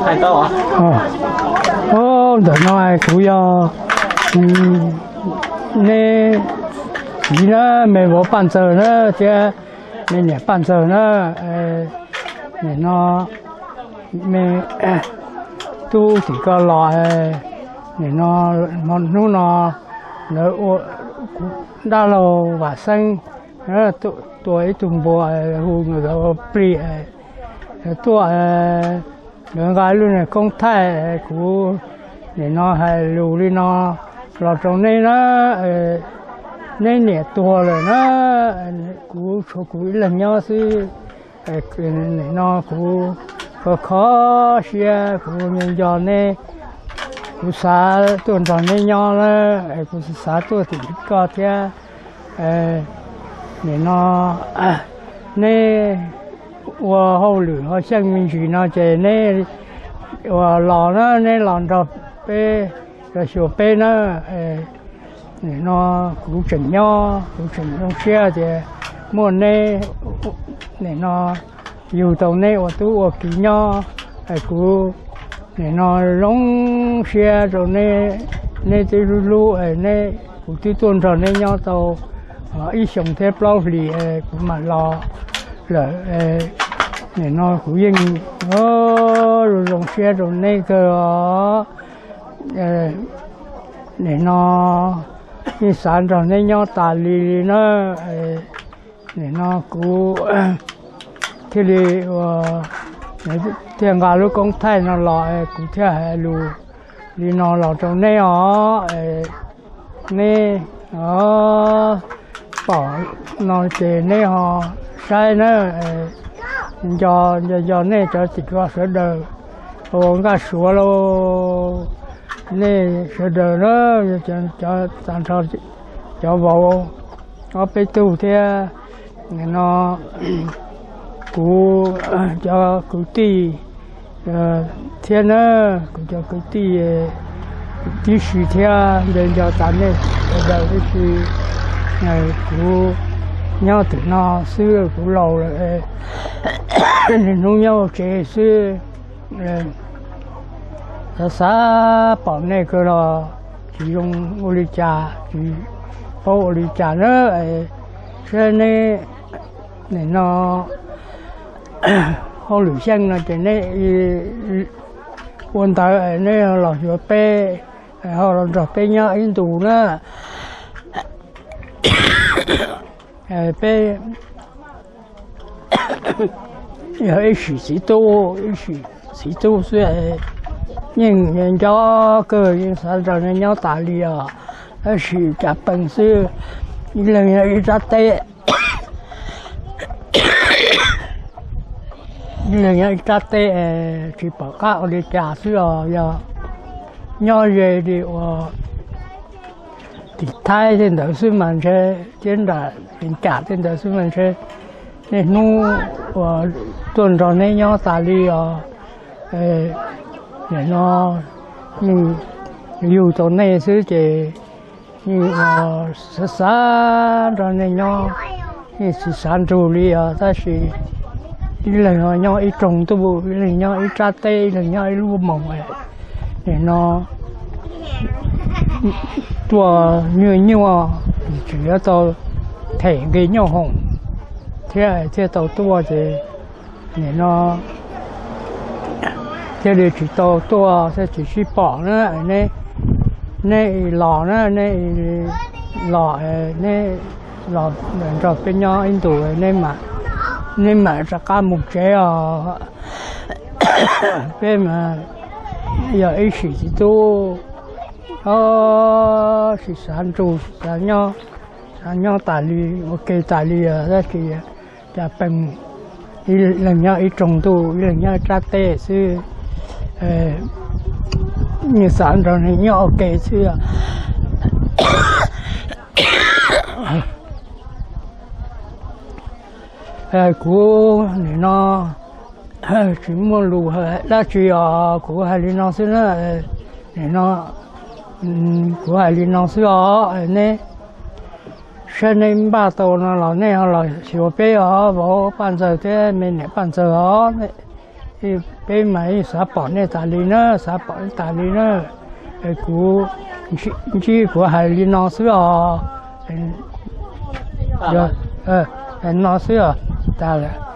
Ntawm no kuv yog neb txiv na, me vauv Paj Ntxawg na thiab me niam Paj Ntxawg na. Nim no me tub tim ko los, nim no hmo hnub no lawv ua, kuv dab laug Vam Xeeb tua ib tug npua, hu nkawd ua plig tuaj, nkawd nqa lub niag koob thaij. Kuv nim no hais lus li no los rau neb na, neb niam tuag lawm na, kuv tshuav kuv ib leeg nyob xwb. Nim no kuv kho kho siab, kuv nco nco neb, kuv xav tuaj nrog neb nyob na, kuv xav tuaj tim koj thiab. Nim no neb ua hauj lwm ho xyeej me ntsis no ces neb ua los na, neb los nrog peb, los xyuas peb na. Nim no kuv tseem nyob, kuv tseem zoo siab tias muaj neb, nim no yug tau neb ua tub ua kiv nyob. Kuv nim no zoo siab rau neb, neb twb hlub hlub, neb, kuv twb tuaj nrog neb nyob tau ib xyoos thiab plaub hlis kuv mam los lawm. Nim no kuv yeej zoo zoo siab rau neb kawg os. Nim no yeej xav nrog neb nyob tas li li na. Nim no kuv thiaj li ua, thiaj nqa lub koob thaij no los, kuv thiaj hais lus li no los rau neb os. Neb pom no ces neb ho saib na, nco nco nco nej cov tim ko sawv daws, ua Nkaj Suav lauj, nej sawv daws na, cov, cov vauv ob peb tug thiab no, kuv cov kwv tij thiab na, kuv cov kwv tij tib si thiab, nco nco tas nej sawv daws tib si. Kuv nyob tim no xwb, kuv laus lawm, niaj hnub nyob hauv tsev xwb. Xav xav pom nej kawg los tsis zoo ua li cas, tsis paub ua li cas na. Saib neb nim no hauj lwm xyeej no ces neb ua ntawd, neb los xyuas peb, ho los nrog peb nyob ib ntus na. Peb yog ib sim txiv tub, ib sim txiv tub xwb, yeej nco kawg, yeej xav nrog nej nyob tas li os. Tab sis cas pees xwb, ib leeg nyob ib rab teb, ib leeg nyob ib rab teb, tsis pom qab ua li cas xwb os. Yog nyob ze li uas tim Thaib tej ntawd xwb mas ntshe, thiab nram Peev Kam tej ntawd xwb mas ntshe niaj hnub uas tuaj nrog neb nyob tas li os. Nim no yug tau nej xwb ces yeej xav xav nrog nej nyob, yeej tsis xav nrug li os. Tab sis ib leeg nyob ib roog ntuj, ib leeg nyob ib rab teb, ib leeg nyob ib lub moos. Nim no tuaj nyuaj nyuaj, tseem yuav tau them nqi nyuaj hoom thiab thiaj tau tuaj ces nim no thiaj li tsis tau tuaj thiab tsis sib pom na. Neb los na, neb los, neb los nrog peb nyob ib ntus, neb mam rov qab mus tsev os. Peb mas yog ib sim txiv tub, tsis xav nrug, xav nyob, xav nyob tas li, ua ke tas li os. Tab sis cas pees, ib leeg nyob ib roog ntuj, ib leeg nyob ib rab teb xwb, yeej xav nrog nws nyob ua ke xwb. Kuv nim no tsis muaj lus dab tsi os, kuv hais li no xwb na. Nim no kuv hais li no xwb os. Neb saib neb npaj tau no los nej ho los xyuas peb os, vauv Paj Ntxawg thiab me niam Paj Ntxawg os. Peb mas xav pom nej tas li na, xav pom nej tas li na. Kuv ntsib kuv hais li no xwb os. No xwb os, tas lawm.